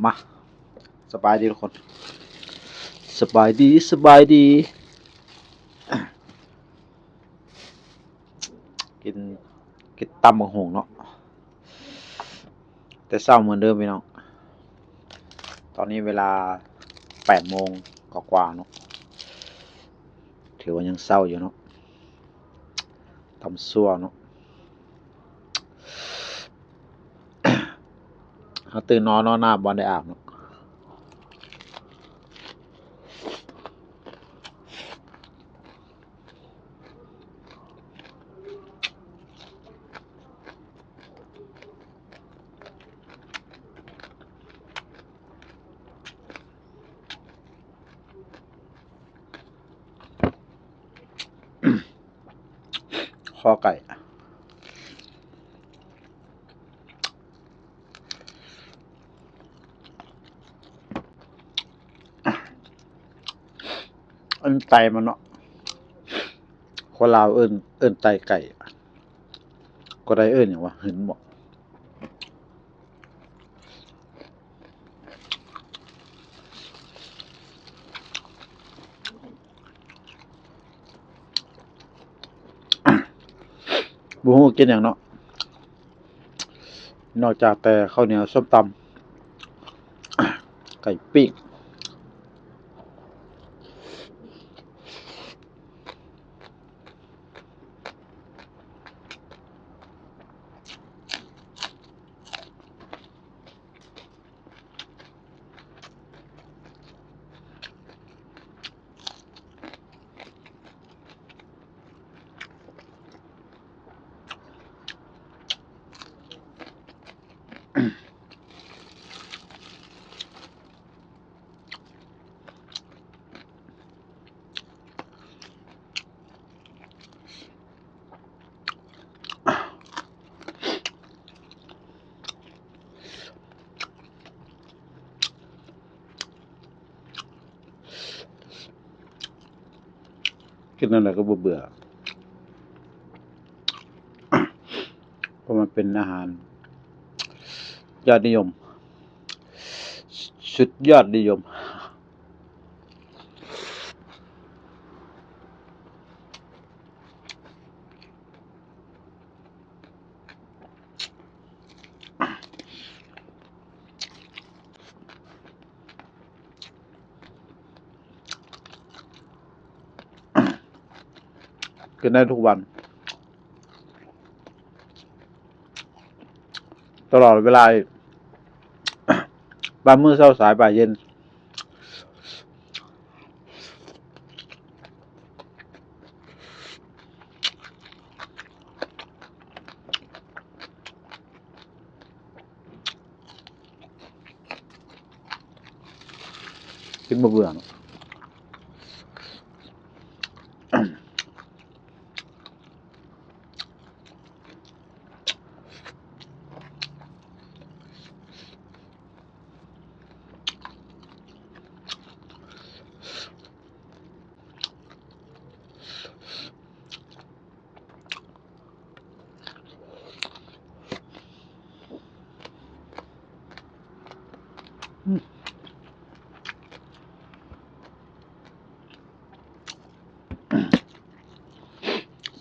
ມາ ສະບາຍດີທຸກຄົນ ສະບາຍດີ ສະບາຍດີ. ກິນ ກິນຕຳບັກຫຸ່ງເນາະ ແຕ່ເຊົ້າເໝືອນເດີມພີ່ນ້ອງ. ຕອນນີ້ເວລາແປດໂມງກວ່າໆເນາະ ຖືວ່າຍັງເຊົ້າຢູ່ເນາະ. ຕຳຊົ່ວເນາະ ເຮົາຕື່ນນອນ ນອນອາບ ບໍ່ໄດ້ອາບເນາະ. ຄໍໄກ່ ອັນໄຕມັນເນາະ ຄົນລາວເອີ້ນ ເອີ້ນໄຕໄກ່ ຄົນໄທເອີ້ນຫຍັງວະ ຫຶນບໍ? ບໍ່ຮູ້ກິນຫຍັງເນາະ ນອກຈາກແຕ່ເຂົ້າໜຽວ ສົ້ມຕຳ ໄກ່ປີ້ງ. ກິນອັນໃດກໍບໍ່ເບື່ອ ເພາະມັນເປັນອາຫານຍອດນິຍົມ ສຸດຍອດນິຍົມ. ກິນໄດ້ທຸກວັນ ຕະຫຼອດເວລາ ບ່າຍໂມງເຊົ້າ ສາຍບ່າຍເຢັນ. ກິນບໍ່ເບື່ອເນາະ.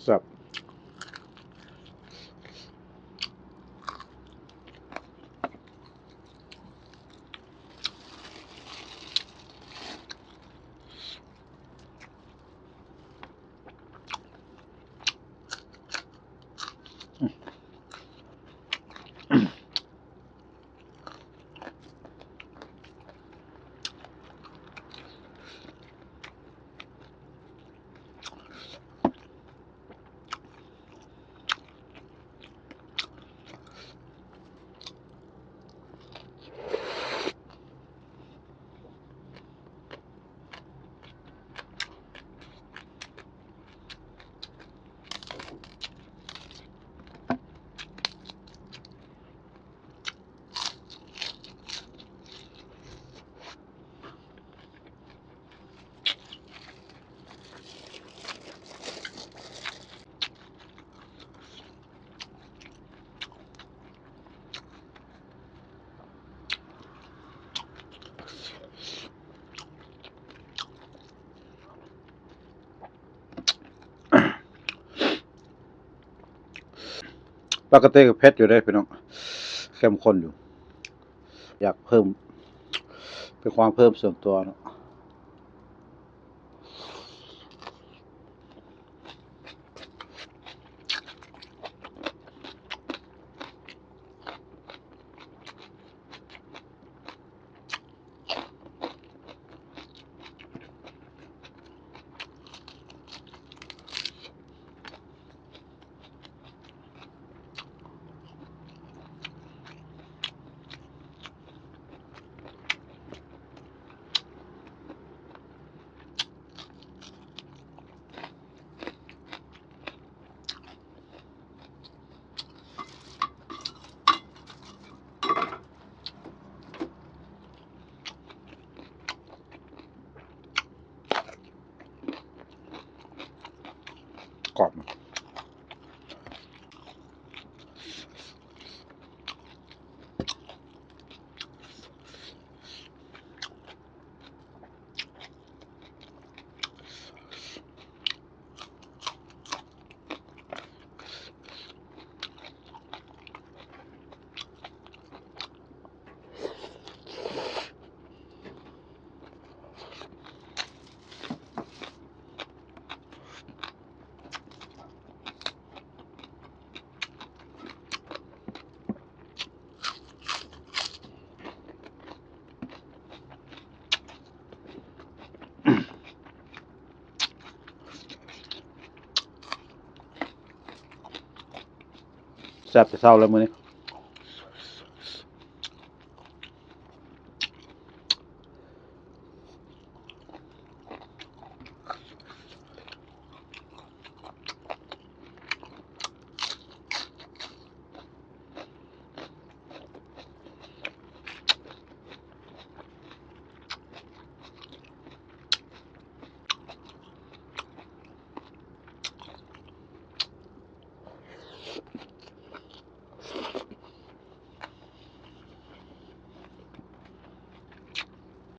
ແຊບ. ອືມ. ປົກກະຕິກໍເຜັດຢູ່ເດ້ພີ່ນ້ອງ ເຂັ້ມຂຸ້ນຢູ່ ຢາກເພີ່ມ ເປັນຄວາມເພີ່ມສ່ວນຕົວເນາະ. ກອບ. ແຊບແຕ່ເຊົ້າແລ້ວມື້ນີ້.